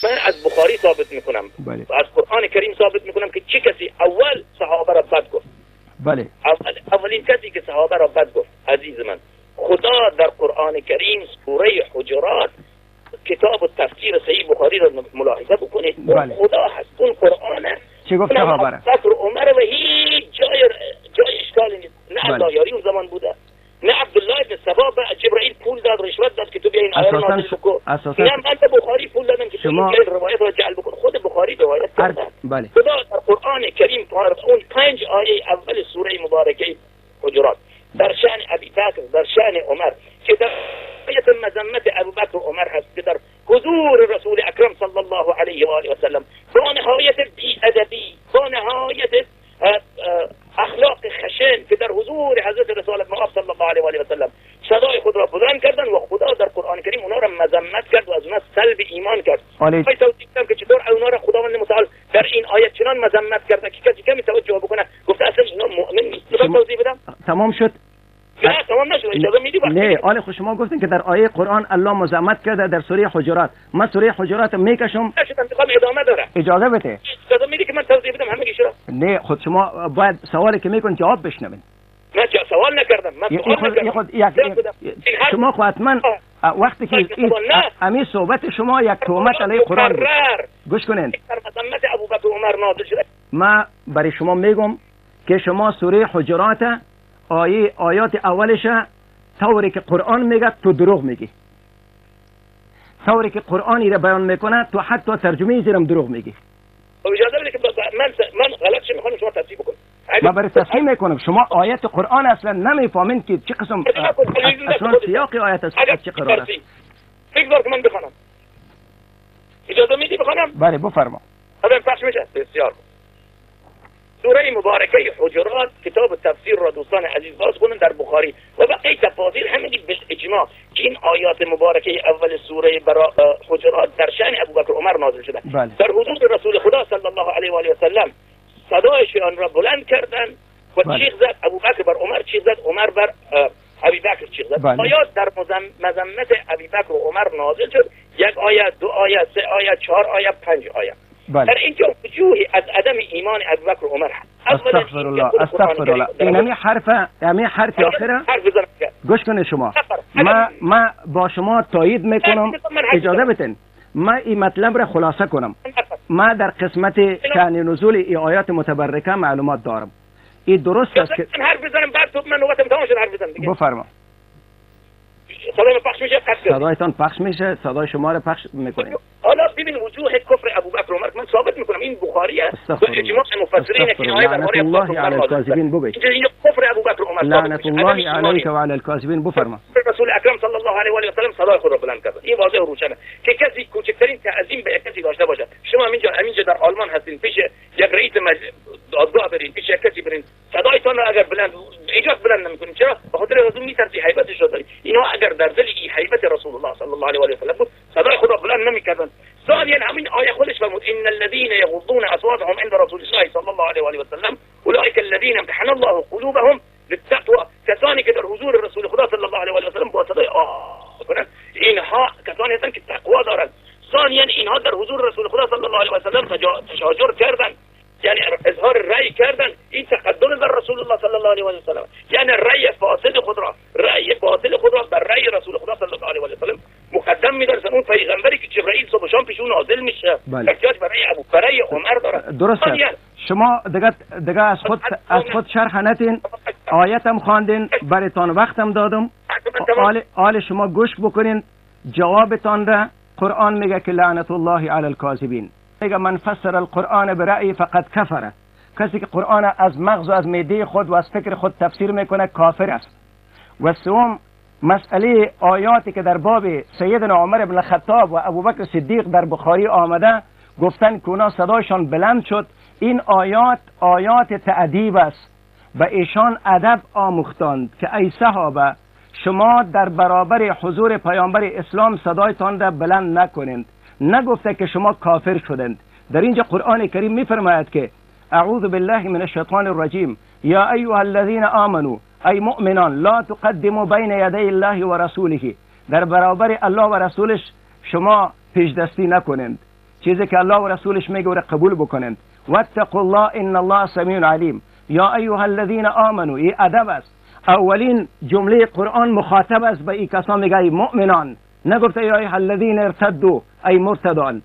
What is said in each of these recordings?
من از بخاری ثابت میکنم، بله. از قرآن کریم ثابت میکنم که چه کسی اول صحابه را بد گفت. بله. اولین کسی که صحابه را بد گفت، عزیز من، خدا در قرآن کریم سوره حجرات کتاب و تفسیر صحیح بخاری را ملاحظه بکنید. بله. خدا هست، اون قرآن است. چه گفت صحابه را؟ بکر عمر و هیچ جای اشکالی نیست. نه الله یاری اون زمان بوده، نه عبدالله ابن سبا به جبرئیل پول داد، رشوت داد که تو بیا این آیه را نازل بکن. اساسا نه، من به بخاری پول دادم که شما این روایت را جعل بکن. خود بخاری روایت کرده. بله. خدا در قرآن کریم اون 5 آیه اول سوره مبارکه حجرات در شأن ابی بکر، در شأن عمر، که در آیت مذمت ابوبکر و عمر هست که در حضور رسول اکرم صلی الله علیه و آله و سلم با نهایت بی‌ادبی، با نهایت اخلاق خشن که در حضور حضرت رسالت مآب صلی الله علیه و آله و سلم صدای خود را بلند کردن و خدا در قرآن کریم اونا را مذمت کرد و از اونا سلب ایمان کرد. من توضیح دادم که چطور اونا را خداوند متعال در این آیت چنان مذمت کرده که کسی کمی توجه بکنه گفته اصلا اینا مؤمن نیست. توضیح بدم؟ تمام شد؟ نه تمام نشد، اجازه میدی؟ نه، آل خود شما گفتین که در آیه قرآن الله مذمت کرده در سوره حجرات. من سوره حجرات میکشم. نشدم، میخوام ادامه داره. اجازه بده. اجازه میدی که من توضیح بدم همه چی را؟ نه، خود شما باید سوالی که میکن جواب بشنوین. نه سوال نکردم، من سوال نکردم. شما خو حتما وقتی که همین صحبت شما یک تهمت علیه قرآن بود. گوش کنین. در مذمت ابوبکر عمر نازل شده. من برای شما میگم که شما سوره حجرات آیه آیات اولش طوری که قرآن میگه تو دروغ میگی، طوری که قرآنی را بیان میکنه تو حتی ترجمه زیرم دروغ میگی. اجازه بده که من غلط چه میخوام شما تصحیح بکنم. من برای تصحیح میکنم. شما آیت قرآن اصلا نمیفهمین که چه قسم اصلا سیاق آیت است، از چه قرار است. بگذار که من بخوانم. اجازه میدی بخوانم؟ بله بفرما. پخش میشه؟ بسیار. سوره مبارکه حجرات کتاب تفسیر را دوستان عزیز باز کنن در بخاری و بقیه تفاسیر همگی بالاجماع که این آیات مبارکه اول سوره حجرات در شأن ابوبکر عمر نازل شده. بله. در حضور رسول خدا صلی الله علیه و آله و سلم صدایشان را بلند کردن و بله. چیغ زد ابوبکر بر عمر، چیغ زد عمر بر ابوبکر، چیغ زد. بله. آیات در مذمت ابوبکر و عمر نازل شد. 1 آیه، 2 آیه، 3 آیه، 4 آیه، 5 آیه. بله. در اینجا وجوهی از عدم ایمان ابوبکر و عمر هست. استغفر الله، استغفر الله. این حرف، همین حرف آخره. گوش کنید شما. ما با شما تایید میکنم. اجازه بدین ما این مطلب را خلاصه کنم. ما در قسمت شأن نزول ای آیات متبرکه معلومات دارم. این درست است که من حرف بزنم بعد تو من نوبتم تمام شد حرف بزنم دیگه. بفرما. صدای پخش میشه؟ صدایتان پخش میشه، صدای شما رو پخش میکنیم. حالا ببین وجوه کفر ابوبکر عمر من ثابت میکنم. این بخاری است و اجماع مفسرین که آیه لعنت الله علی الکاذبین. ببین این کفر ابوبکر عمر، لعنت الله علیک و علی الکاذبین. بفرما. رسول اکرم صلی الله علیه و آله و سلم صدای خود را بلند کرد. این واضح و روشنه که کسی کوچکترین تعظیم به کسی داشته باشه. شما همینجا در آلمان هستین، پیش یک رئیس دادگاه برین، پیش یک کسی برین، صدایتان را اگر بلند ایجاد بلند نمیکنین. چرا؟ به خاطر از اون میترسی، هیبتش را داری. اینا اگر در دل این هیبت رسول الله صلی الله علیه و آله و سلم بود صدای خود را بلند نمیکردن. ثانیا همین آیه خودش فرمود ان الذين يغضون اصواتهم عند رسول الله صلی الله علیه و آله و سلم اولئک الذين امتحن الله قلوبهم للتقوى. کسانی که در حضور رسول خدا صلی الله علیه و آله و سلم با صدای آه کنند، اینها کسانی هستند که تقوا دارند. ثانیا اینها در حضور رسول خدا صلی الله علیه و سلم تشاجر کردند، یعنی اظهار رأی کردن. این تقدم بر رسول الله صلی الله علیه و سلم، یعنی رأی فاسد خود را، رأی باطل خود را بر رأی رسول خدا صلی الله علیه و سلم مقدم می‌دارن. اون پیغمبری که جبرئیل صبح شام پیش اون نازل میشه، احتیاج برای ابو برای عمر داره. درست. شما دیگه از خود شرح نتین، آیتم خواندین، برایتان وقتم دادم. آل شما گوش بکنین جوابتان را. قرآن میگه که لعنت الله علی الکاذبین. میگه من فسر القرآن برأی فقد کفره. کسی که قرآن از مغز و از معده خود و از فکر خود تفسیر میکنه کافر است. و سوم مسئله آیاتی که در باب سیدنا عمر بن خطاب و ابوبکر صدیق در بخاری آمده، گفتن که اونا صدایشان بلند شد. این آیات آیات تأدیب است و ایشان ادب آموختند که ای صحابه شما در برابر حضور پیامبر اسلام صدایتان را بلند نکنید. نگفته که شما کافر شدند. در اینجا قرآن کریم میفرماید که اعوذ بالله من الشیطان الرجیم یا ایها الذین آمنوا، ای مؤمنان، لا تقدموا بین یدی الله و رسوله. در برابر الله و رسولش شما پیش دستی نکنند. چیزی که الله و رسولش میگه را قبول بکنند. واتقوا الله ان الله سمیع علیم. یا ایها الذین آمنوا، این ادب است. اولین جمله قرآن مخاطب است به این کسان، میگه ای مؤمنان، نگفته یا ایها الذین ارتدوا، ای مرتدان.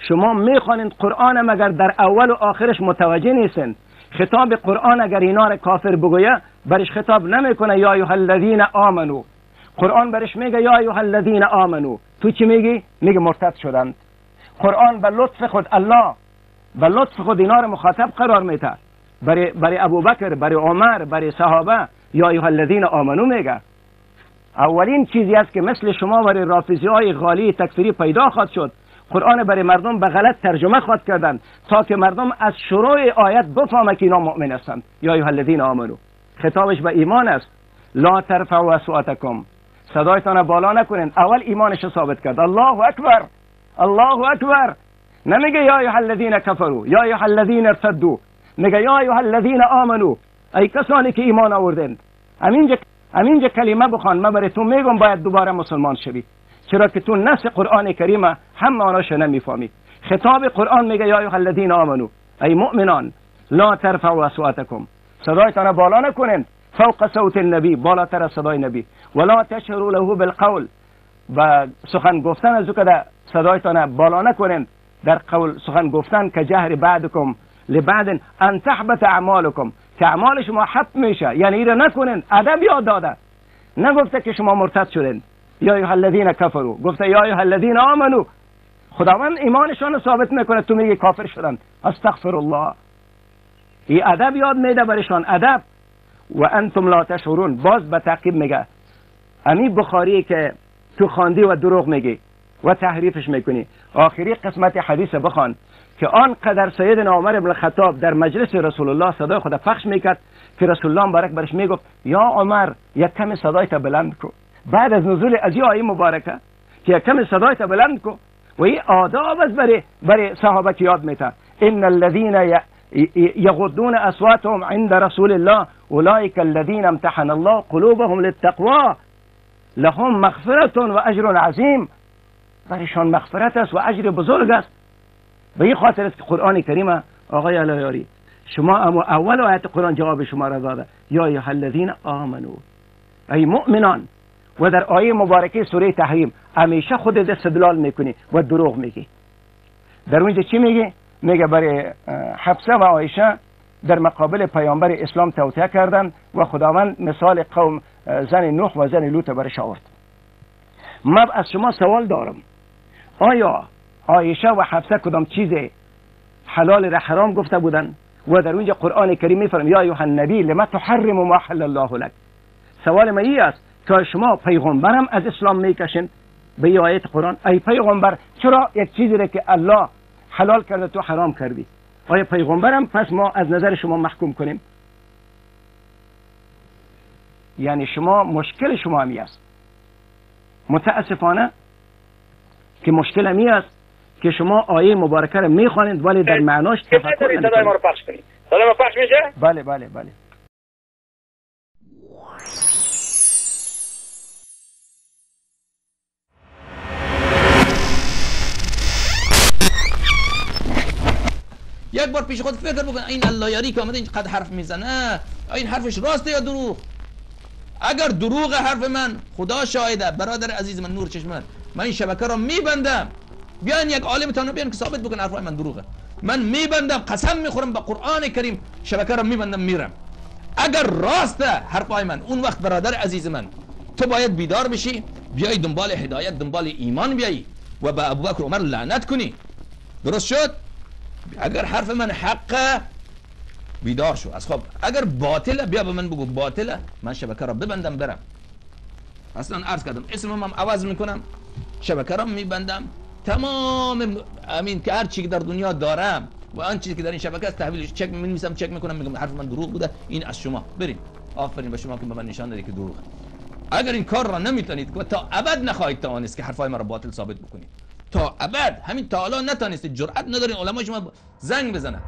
شما میخوانید قرآن مگر در اول و آخرش متوجه نیستین. خطاب قرآن اگر اینا را کافر بگویه برش خطاب نمیکنه یا ایها الذین آمنو. قرآن برش میگه یا ایها الذین آمنو. تو چی میگی؟ میگه مرتد شدند. قرآن به لطف خود، الله به لطف خود اینا را مخاطب قرار میده. برای ابوبکر، برای عمر، برای صحابه یا ایها الذین آمنو میگه. اولین چیزی است که مثل شما برای رافضی های غالی تکفیری پیدا خواهد شد. قرآن برای مردم به غلط ترجمه خواهد کردن تا که مردم از شروع آیت بفهمه که اینا مؤمن هستند. یا ایها الذین آمنو خطابش به ایمان است. لا ترفعوا اصواتکم، صدایتان بالا نکنین. اول ایمانش ثابت کرد. الله اکبر، الله اکبر. نمیگه یا ایها الذین کفروا، یا ایها الذین ارتدوا، میگه یا ایها الذین آمنو، ای کسانی که ایمان آوردند. همینجا کلمه بخوان، من برای تو میگم باید دوباره مسلمان شوی، چرا که تو نص قرآن کریم هم معناش نمیفهمی. خطاب قرآن میگه یا ایها الذین آمنو، ای مؤمنان، لا ترفعوا اصواتکم، صدایتان بالا نکنند، فوق صوت النبی، بالاتر از صدای نبی، ولا تشهروا له بالقول، و سخن گفتن از او که صدایتان بالا نکنند در قول سخن گفتن، که جهر بعدکم لبعد ان تحبط اعمالکم، که اعمال شما حبط میشه. یعنی ایره نکنند، ادب یاد داده، نگفته که شما مرتد شدین یا ایها الذین کفروا، گفته یا ایها الذین آمنو. خداوند ایمانشان رو ثابت میکنه، تو میگی کافر شدن. استغفر الله. این ادب یاد میده برشان، ادب. و انتم لا تشعرون. باز به تعقیب میگه امی بخاری که تو خواندی و دروغ میگی و تحریفش میکنی، آخری قسمت حدیث بخوان که آن قدر سیدنا عمر بن الخطاب در مجلس رسول الله صدای خود پخش میکرد که رسول الله مبارک برش میگفت یا عمر یک کم صدایت بلند کو. بعد از نزول از این آیه مبارکه که یک کم صدایت بلند کو، و این آداب است برای صحابه که یاد میته. ان الذين يغضون اصواتهم عند رسول الله اولئك الذين امتحن الله قلوبهم للتقوى لهم مغفرة و اجر عظیم. برایشان مغفرت است و اجر بزرگ است. به این خاطر است که قرآن کریم آقای علایاری شما اما اول آیت قرآن جواب شما را داده یا ایها الذین آمنو، ای مؤمنان. و در آیه مبارکه سوره تحریم همیشه خودت استدلال میکنی و دروغ میگی. در اونجا چی میگی؟ میگه برای حفصه و عایشه در مقابل پیامبر اسلام توطئه کردن و خداوند مثال قوم زن نوح و زن لوط برش آورد. من از شما سوال دارم، آیا عایشه و حفصه کدام چیز حلال را حرام گفته بودن؟ و در اونجا قرآن کریم میفرم یا ایها النبی لما تحرم ما حل الله لک. سوال من این است که شما پیغمبرم از اسلام میکشین به آیت قرآن؟ ای پیغمبر چرا یک چیزی را که الله حلال کرده تو حرام کردی؟ آیا پیغمبرم پس ما از نظر شما محکوم کنیم؟ یعنی شما مشکل شما همی است. متاسفانه که مشکل همی است که شما آیه مبارکه را میخوانید ولی در معناش تفکر نمی‌کنید. صدای ما رو پخش کنید. صدای ما پخش میشه؟ بله بله بله. یک بار پیش خود فکر بکن این اللهیاری که آمده اینقدر حرف میزنه، این حرفش راسته یا دروغ؟ اگر دروغ حرف من، خدا شاهده برادر عزیز من، نور چشم من، من این شبکه را میبندم. بیان یک عالم تانو بیان که ثابت بکن حرفای من دروغه. من میبندم، قسم میخورم به قرآن کریم، شبکه را میبندم میرم. اگر راسته حرفای من، اون وقت برادر عزیز من تو باید بیدار بشی، بیای دنبال هدایت، دنبال ایمان بیایی و به ابوبکر عمر لعنت کنی. درست شد؟ اگر حرف من حقه بیدار شو از خواب، اگر باطله بیا به من بگو باطله، من شبکه را ببندم برم. اصلا عرض کردم اسمم هم عوض میکنم، شبکه را میبندم، تمام امین که هر چی که در دنیا دارم و آن چیزی که در این شبکه است تحویل چک می‌نویسم، چک میکنم، میگم حرف من دروغ بوده، این از شما. بریم، آفرین به شما که به من نشان دادید که دروغه. اگر این کار را نمیتونید و تا ابد نخواهید توانست که حرفای مرا باطل ثابت بکنید، تا ابد، همین تا حالا نتونستید، جرأت ندارین علمای شما زنگ بزنن.